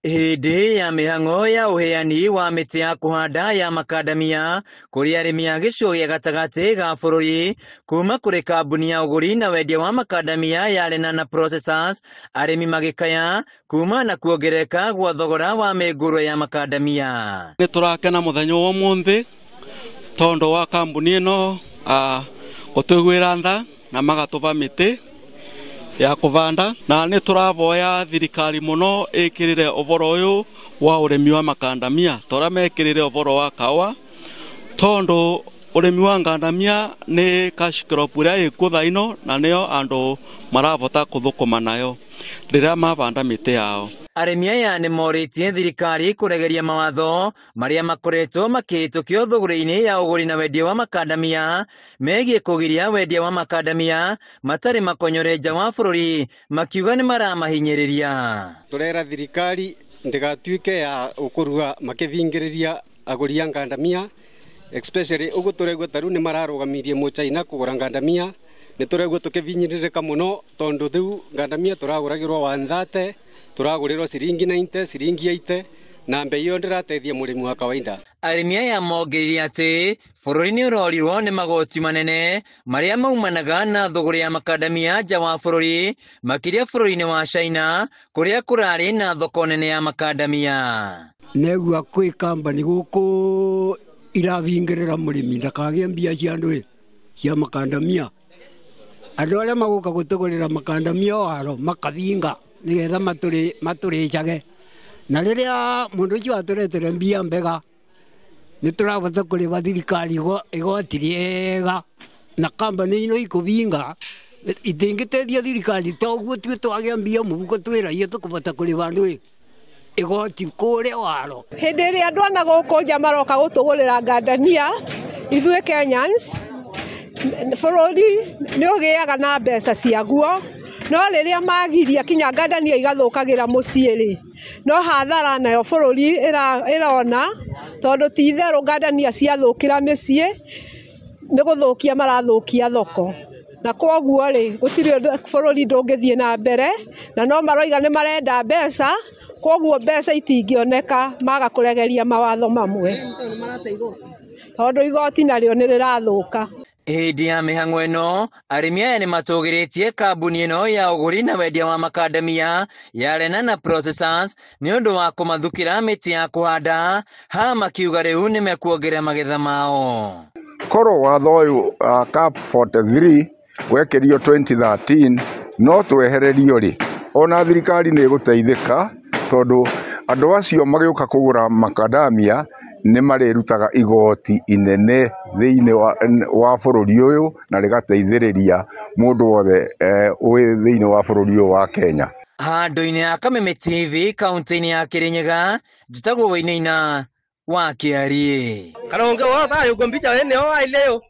Hĩndĩ ya mĩhang'o ya ũheani wa mĩtĩ ya kũhanda ya makandamia kũrĩ arĩmi a gĩcigo gĩa gatagatĩ ga bũrũri kuma kũrĩ kambuni ya ũgũri na wendia wa makandamia ya Lenana Processors, arĩmi magĩkaya kuma na kuongerereka gwa thogora wa mĩngũrwa ya makandamia. Nĩ tũrakena mũthenya wa ũmũthĩ tondũ wa kambuni ĩno gũtũiguĩra tha na magatũva mĩtĩ ya kũvanda, na nĩ tũravoya thirikari mũno ĩkĩrĩre ũboro ũyũ wa ũrĩmi wa makandamia ta ũrĩa mekĩrĩre ũboro wa kawa, tondũ ũrĩmi wa ngandamia nĩ cash crop ĩrĩa ĩkuo thaa ino na nĩyo andũ marabota kũthũkũma nayo rĩrĩa mavanda mĩtĩ yao. Arĩmi aya nĩ morĩtie thirikari kũregeria mawatho marĩa makoretwo makĩhĩtũkio thũgũrĩ-inĩ ya ũgũri na wendia wa makandamia megiĩ kũgiria wendia wa makandamia matarĩ makonyore nja wa bũrũri, makiuga nĩ maramahinyĩrĩria. Tũrera thirikari ndĩgatuĩke ya ũkũrua makĩthingĩrĩria agũri a ngandamia, especially ũguo tũraigua ta rĩu nĩ mararũgamirie mũchaina kũgũra ngandamia. Nĩ tũraigua tũkĩvinyĩrĩrĩka mũno tondũ rĩu ngandamia tũragũragĩrwo 130, tũragũrĩrwo ciringi 90, ciringi 80, na mbei ĩyo ndĩrateithia mũrĩmi wa kawaida. Arĩmi aya mongereire atĩ bũrũri nĩ ũrorirwo nĩ magoti manene marĩa maumanaga na thũgũrĩ ya makandamia nja wa bũrũri, makĩria bũrũri-inĩ wa China kũrĩa kũrarĩ na thoko nene ya makandamia. Negua kwĩ kambani gũkũ irathingĩrĩra mũrĩmi ndakagĩe mbia cia ndũĩ cia makandamia. Andũ arĩa magũka gũtũgũrĩra makandamia waro makathinga nĩgetha matũrĩcage, na rĩrĩa mũndũ ũcio atũretere mbia mbega nĩ tũrabota kũrĩba thirikari igoti rĩega, na kambani ino ikũbinga itingĩteithia thirikari ta ũguo tuĩ twagĩa mbia mũhuko twĩraia tũkũbota kũrĩba ndũĩ igoti kũrĩa waro. Hĩndĩ ĩrĩa andũ ana gũkũ nja maroka gũtũgũrĩra ngandania ithuĩ Kenyans, bũrũri nĩ ũgĩaga na mbeca ciaguo, no rĩrĩa magiria kinya ngandania igathũkagĩra mũciĩ rĩ, no hathara nayo bũrũri ĩrona, tondũ ti itherũ ngandania ciathũkĩra mĩciĩ nĩ gũthũkia marathũkia thoko, na kwoguo rĩ gũtirĩ ũndũ bũrũri ndũngĩthiĩ na mbere, na no maroiga nĩ marenda mbeca, kwoguo mbeca itingĩoneka maga kũregeria mawatho mamwe, tondũ igoti narĩo nĩ rĩrathũka. Hĩndĩ ya mĩhang'o ĩno arĩmi aya nĩ matũgĩrĩtie kambuni ĩno ya ũgũri na wendia wa makandamia ya Lenana Processors nĩ ũndũ wa kũmathukĩra mĩtĩ ya kũhanda, haha makiuga rĩu nĩ mekuongerera magetha mao. Korwo watho ũyũ CAP 43 wekĩrio 2013 no twehererio rĩ, ona thirikari nĩ ĩgũteithĩka tondũ andũ acio magĩũka kũgũra makandamia nĩ marĩrutaga igoti inene thĩinĩ wa bũrũri ũyũ na rĩgateithĩrĩria mũndũ wothe wĩ thĩinĩ wa bũrũri ũyũ wa Kenya. Handũ-inĩ ya Kameme TV kaunti-inĩ ya Kirinyaga, njĩtagwo Wainaina wa Kĩariĩ. Karonge wa thayo gombicha ene o aileo.